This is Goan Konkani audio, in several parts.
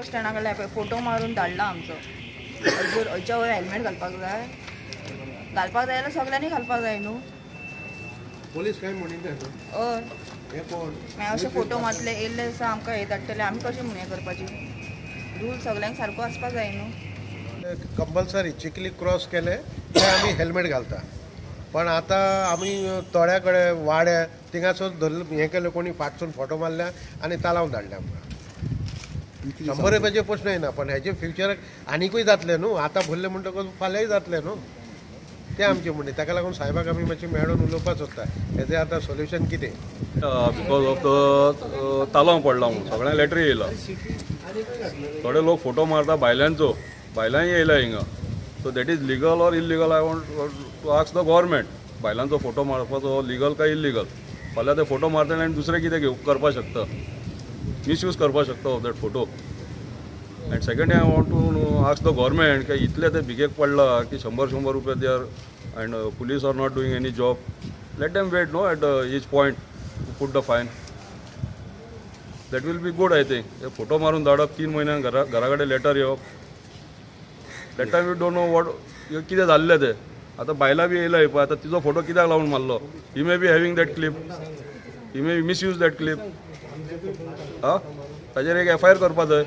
स्टँडा कडल्यान पळय फोटो मारून धाडला आमचो. हयच्या वयर हेल्मेट घालपाक जाय, घालपाक जाय जाल्यार सगळ्यांनी घालपाक जाय न्हू. पोलीस काय म्हणीना? हय, हे कोण मागीर अशे फोटो मारतले येयल्ले दिसा आमकां हे धाडटले. आमी कशें म्हूण हें करपाची? रूल सगळ्यांक सारको आसपाक जाय न्हू. कंपल्सरी चिखली क्रॉस केले ते आमी हेल्मेट घालता, पण आतां आमी तोड्या कडेन वाड्या थिंगासर धरले हें केलें, कोणी फाटसून फोटो मारल्या आनी तालांव धाडले आमकां. 100 रुपयाचे प्रश्न येना, पण हेजे फ्युचराक आनिकूय जातले न्हू. आतां भरले म्हणटकच फाल्यांय जातले न्हू, तें आमचें म्हणणें. ताका लागून साहेबाक आमी मातशें मेळून उलोवपाक सोदता, हेजें आतां सोल्युशन कितें. Because of the तालांव पडला म्हणून सगळ्यांक लेटरी येयला. थोडे लोक फोटो मारता बायलांचो, बायलांय येयला हिंगा. So that is legal or illegal, I want to ask the government. बायलांचो फोटो मारपाचो लिगल काय इलिगल? फाल्यां ते फोटो मारतले आनी दुसरें कितें घेव करपाक शकता, मिसयूज करपाक शकता of that photo. And second, I want to ask the government की इतले ते भिकेक पडला की 100-100 रुपया they are and police are not doing any job. Let them wait no at each point to put the fine. That will be good I think. हे फोटो मारून धाडप, 3 म्हयन्यान घरा कडेन लेटर येवप, that time you don't know what कितें जाल्लें तें. आतां बायलां बी येयला पळय, आतां तिजो फोटो कित्याक लावन मारलो? He may be having that clip, he may misuse that clip. आं, ताजेर एक एफ I R करपा जाय.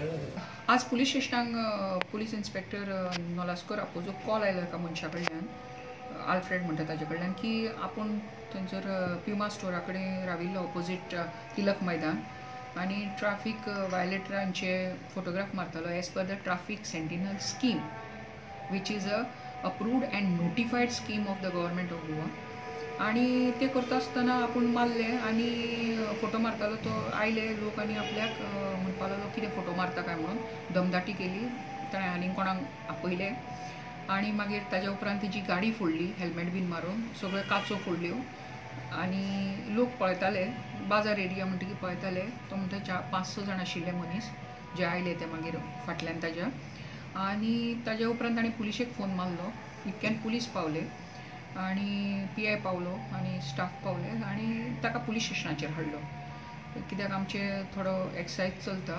आज पुलीस स्टेशनाक पुलीस इन्स्पेक्टर नोलास्कर आपोजो कॉल आयलो एका मनशा कडल्यान, आल्फ्रेड म्हणटा ताजे कडल्यान, की आपूण थंयसर प्युमा स्टोरा कडेन राविल्लो ऑपोजीट तिलक मैदान आनी ट्राफीक वायलेटरांचे फोटोग्राफ मारतालो as per the traffic sentinel scheme, which is a approved and notified scheme of the government of Goa. आनी ते करता आसतना आपूण मारले आनी फोटो मारतालो तो आयले लोक आनी आपल्याक म्हणपाक लागलो कितें फोटो मारता काय म्हणून दमदाटी केली. ताणें आनी कोणाक आपयले आनी मागीर ताज्या उपरांत तिजी गाडी फोडली, हेल्मेट बीन मारून सगळ्यो काचो फोडल्यो आनी लोक पळयताले, बाजार एरिया म्हणटकीर पळयताले. तो म्हणटा 4-5-6 जाण आशिल्ले मनीस जे आयले ते मागीर फाटल्यान ताज्या. आनी ताज्या उपरांत ताणें पुलिशेक फोन मारलो, इतक्यान पुलीस पावले आनी पी I पावलो आनी स्टाफ पावले आनी ताका पुलीस स्टेशनाचेर हाडलो. कित्याक आमचे थोडो एक्सायज चलता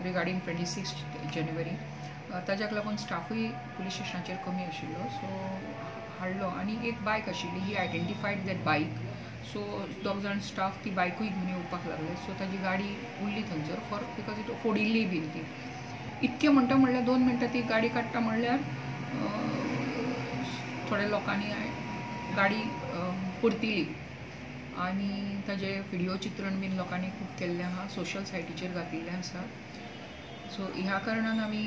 रिगार्डींग 26 जानेवारी, ताज्याक लागून स्टाफूय पुलीस स्टेशनाचेर कमी आशिल्लो. सो हाडलो आनी एक बायक आशिल्ली, ही आयडेंटिफायड that बायक. सो दोग जाण स्टाफ ती बायकूय घेवन येवपाक लागले. सो ताजी गाडी उरली थंयसर फॉर because it फोडिल्ली बीन ती. इतकें म्हणटा म्हणल्यार 2 मिनटां ती गाडी काडटा म्हणल्यार थोड्या लोकांनी गाडी परतिली आनी ताजे व्हिडियो चित्रण बीन लोकांनी खूब केल्लें आहा, सोशल सायटीचेर घातिल्लें आसा. सो ह्या कारणान आमी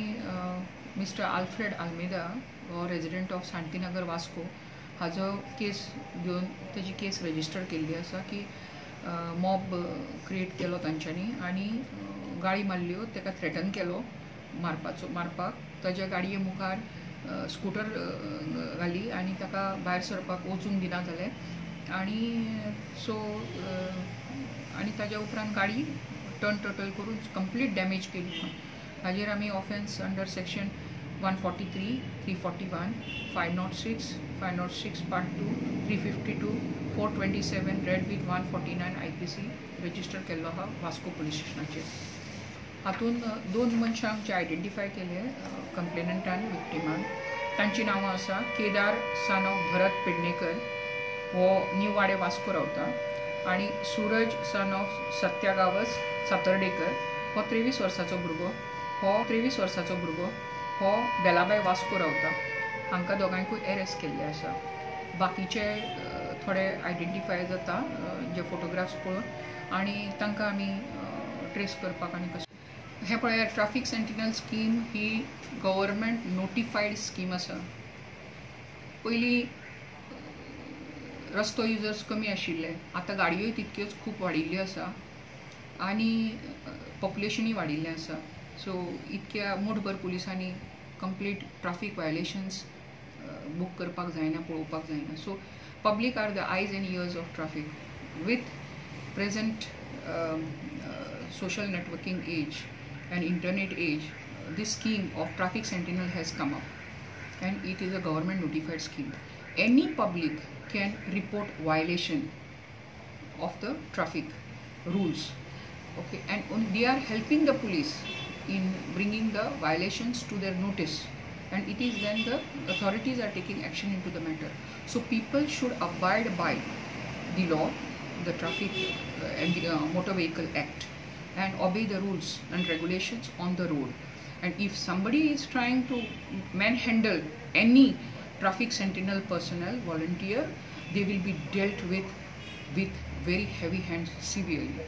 मिस्टर आल्फ्रेड आल्मेदा हो रेजिडंट ऑफ शांतीनगर वास्को हाजो केस घेवन ताजी केस रजिस्टर केल्ली आसा की मॉब क्रिएट केलो तांच्यांनी आनी गाळी मारल्यो, ताका थ्रेटन केलो मारपाक. ताज्या गाडये मुखार स्कुटर घाली आनी ताका भायर सरपाक वचूंक दिना जालें आनी सो आनी ताज्या उपरांत गाडी टर्न टोटल करून कंप्लीट डॅमेज केली म्हणून हाजेर आमी offence under section 143, 341, 506, 506 part 2, 352, 427 read with 149 IPC register केल्लो आहा वास्को पुलीस स्टेशनाचेर. हातून 2 मनशांक जे आयडेंटिफाय केले कंप्लेनंटान विक्टिमान, तांची नांवां आसा केदार सन ऑफ भरत पेडणेकर हो न्यू वाडे वास्को रावता आनी सूरज सन ऑफ सत्या गांवस सातर्डेकर हो 23 वर्साचो भुरगो, हो 23 वर्साचो भुरगो हो बेलाबाय वास्को रावता. हांकां दोगांयकूय एरेस्ट केल्ले आसा. बाकीचे थोडे आयडेंटिफाय जाता जे फोटोग्राफ्स पळोवन आनी तांकां आमी ट्रेस करपाक आनी कशें हें पळयात. ट्राफीक सेंटिनल स्कीम ही गव्हर्मेंट नोटिफायड स्कीम आसा. पयलीं रस्तो युजर्स कमी आशिल्ले, आतां गाडयोय तितक्योच खूब वाडिल्ल्यो आसा आनी पॉप्युलेशनूय वाडिल्लें आसा. सो इतक्या मोठभर पुलिसांनी कंप्लीट ट्राफीक वायलेशन्स बूक करपाक जायना, पळोवपाक जायना. So public are the eyes and ears of traffic. With present social networking age and internet age, this scheme of traffic sentinel has come up and it is a government notified scheme. Any public can report violation of the traffic rules Okay, and they are helping the police in bringing the violations to their notice, and it is then the authorities are taking action into the matter. So people should abide by the law, the traffic and the Motor Vehicle Act, and obey the rules and regulations on the road. And if somebody is trying to manhandle any traffic sentinel personnel, volunteer, they will be dealt with very heavy hands severely.